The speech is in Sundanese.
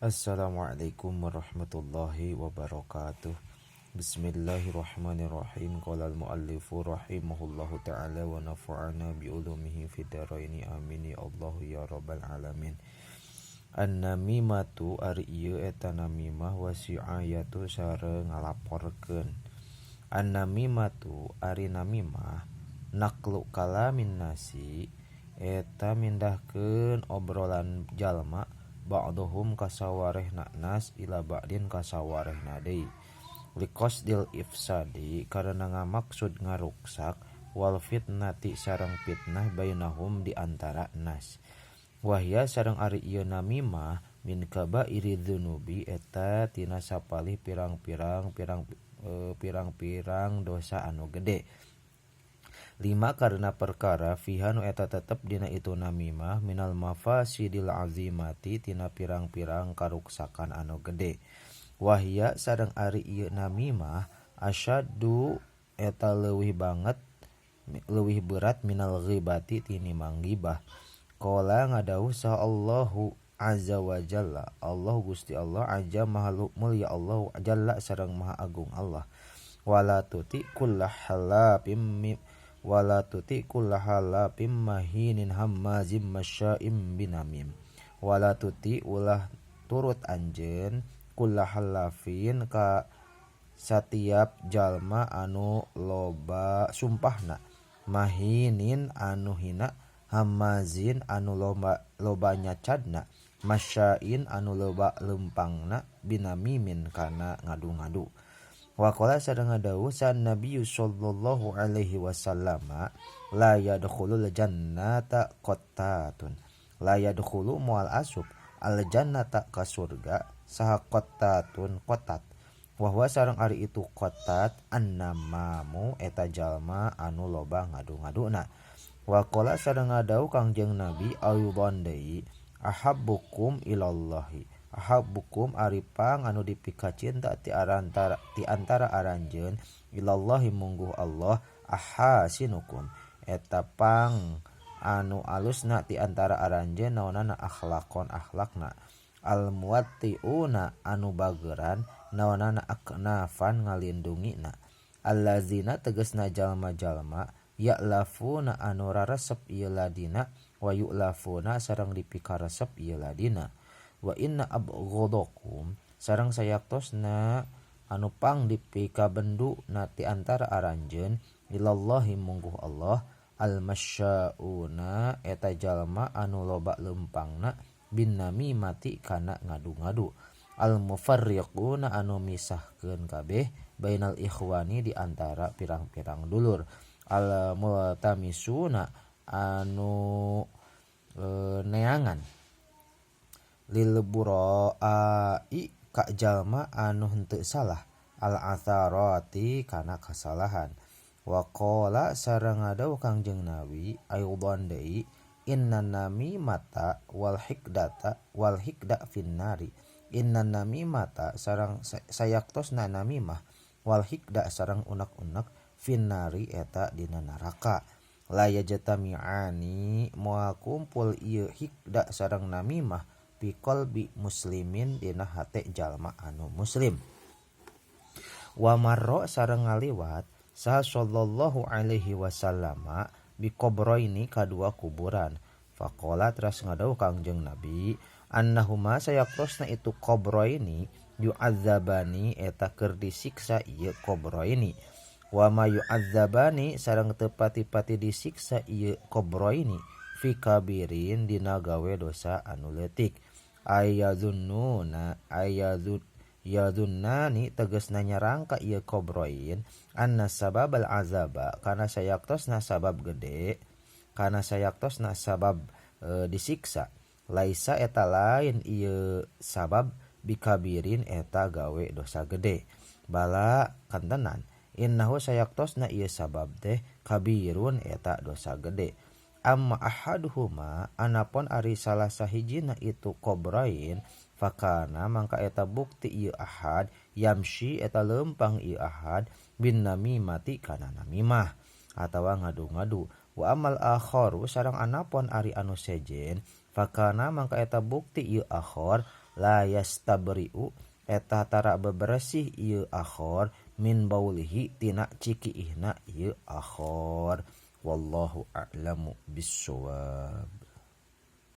Assalamualaikum warahmatullahi wabarakatuh. Bismillahirrahmanirrahim. Qala al-muallifu rahimahullahu ta'ala wa nafa'ana bi ulumihi fid dharaini, amin ya Allah ya rabbal alamin. An-namimatu, ari ieu eta namimah, wasi'ayatu sareng ngalaporkeun. An-namimatu, ari namimah, naqlu kalamin nasi, eta mindahkeun obrolan jalma, ba'dhum ka sawarehna nas, ila ba'din ka sawarehna deui, liqasdil ifsadi, karena ngamaksud ngaruksak, wal fitnati, sareng fitnah, bainahum, di antara nas. Wahya, sareng ari ieu namimah, min kabairi dzunubi, eta tina sapalih pirang-pirang pirang-pirang dosa anu gede. Lima, karena perkara, fiha, nu eta tetep dina itu namimah, minal mafasidil azimati, tina pirang-pirang karuksakan anu gede. Wahya, sareng ari ieu namimah, asyaddu, eta leuwih banget, leuwih berat, minal ghibati, tinimbang gibah. Qala, ngadawuh saha Allahu azza wa jalla, Allah, Gusti Allah, azza, maha mulia Allah, jalla, sareng maha agung Allah. Wala tuti kulla halafim, wala tuti kulla halafim mahinin hammazim masya'im binamim. Wala tuti, ulah turut anjeun, kulla halafin, ka satiap jalma anu loba sumpahna, mahinin, anu hina, hammazin, anu loba loba nyacadna, masya'in, anu loba lempangna, binamimin, kana ngadu-ngadu. Waqala, sareng ngadawuh saha Nabi sallallahu alaihi wasallam, la yadkhulul jannata qattatun. La yadkhulu, moal asup, al jannata, ka surga, saha qattatun, qotat. Wahwa, sareng ari itu qotat, annamamu, eta jalma anu loba ngadu-ngaduna. Waqala, sareng ngadawuh Kangjeng Nabi aydan deui, ahabbukum ilallahi, ahabbukum, ari pang anu dipikacinta ti antara aranjeun, ilallahi, mungguh Allah, ahasinukum, eta pang anu alusna ti antara aranjeun, naonana, akhlakon, akhlakna, al muwattiuna, anu bageran, naonana, aknafan, ngalindungina, allazina, tegasna jalma-jalma, ya'lafuna, anu raresep ieu ladina, wa yu'lafuna, sareng dipikaresep ieu ladina. Wa inna abghadakum, sareng sayaktosna anu pang dipikabendu na ti antara aranjeun, ilallahi, mungguh Allah, al masya'una, eta jalma anu loba lempangna, bin namimati, kana ngadu-ngadu, al mufarriquna, anu misahkeun kabeh, bainal ikhwani, di antara pirang-pirang dulur, al multamisuna, anu neangan, lil bura'i, ka jalma anu henteu salah, al atharati, kana kasalahan. Wa qala, sareng ngadawuh Kangjeng Nabi aydan deui, inna namimata wal hikdata wal hikda finnari. Inna namimata, sareng sayaktosna namimah, wal hikda, sareng unek-unek, finnari, eta dina neraka. La yajtami'ani, moal kumpul ieu hikda sareng namimah, fi qalbi muslimin, dina hate jalma anu muslim. Wa marra, sareng ngaliwat saha sallallahu alaihi wasallama, bi qabraini, kadua kuburan. Faqala, teras ngadawuh Kangjeng Nabi, annahuma, sayaktosna itu qabraini, yu'adzabani, eta keur disiksa ieu qabraini. Wa ma yu'adzabani, sareng teu pati-pati disiksa ieu qabraini, fi kabirin, dina gawe dosa anu leutik. Ayazunnuna, ayazun yazunnani, tegasna nyarangka ieu qabrain, anna sababal azaba, kana sayaktosna sabab gede, kana sayaktosna sabab disiksa, laisa, eta lain ieu sabab, bikabirin, eta gawe dosa gede. Bala, kantenan, innahu, sayaktosna ieu sabab teh, kabirun, eta dosa gede. Amma ahaduhuma, anapun ari salah sahijina itu qabrain, fakana, mangka eta bukti ieu ahad, yamshi, eta lempang ieu ahad, bin namimati, kana namimah atawa ngadu-ngadu. Wa amal akharu, sareng anapun ari anu sejen, fakana, mangka eta bukti ieu akhar, La yastabri'u eta tara beberesih ieu akhor min baulihi tina cikiihna ieu akhor. Wallahu a'lamu bissawab.